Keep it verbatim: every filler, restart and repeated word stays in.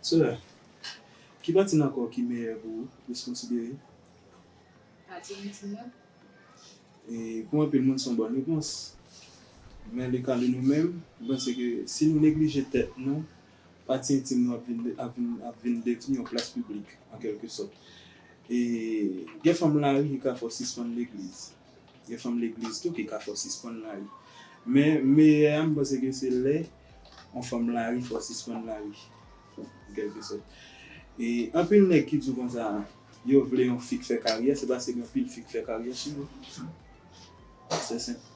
Sè, ki pati nan kò w ki meyè pou ou, plis konsidere? Pati entim nan. E pou anpil moun, se yon bòn repons. Men le ka de nou menm, m panse ke si nou neglije tèt nou, pati entim nou ap vin, ap vin, ap vin devni yon plas piblik, an kèlke sòt. E gen fanm lari ki ka fè w sispann legliz. Gen fanm legliz tou ki ka fè w sispann lari. Men meyè a, m panse ke se lè yon fanm lari fè w sispann lari, an kèlke sòt. E anpil nèg ki di w konsa, yo vle yon fi k fè karyè, se paske gen anpil fi k fè karyè sou yo. Se senp.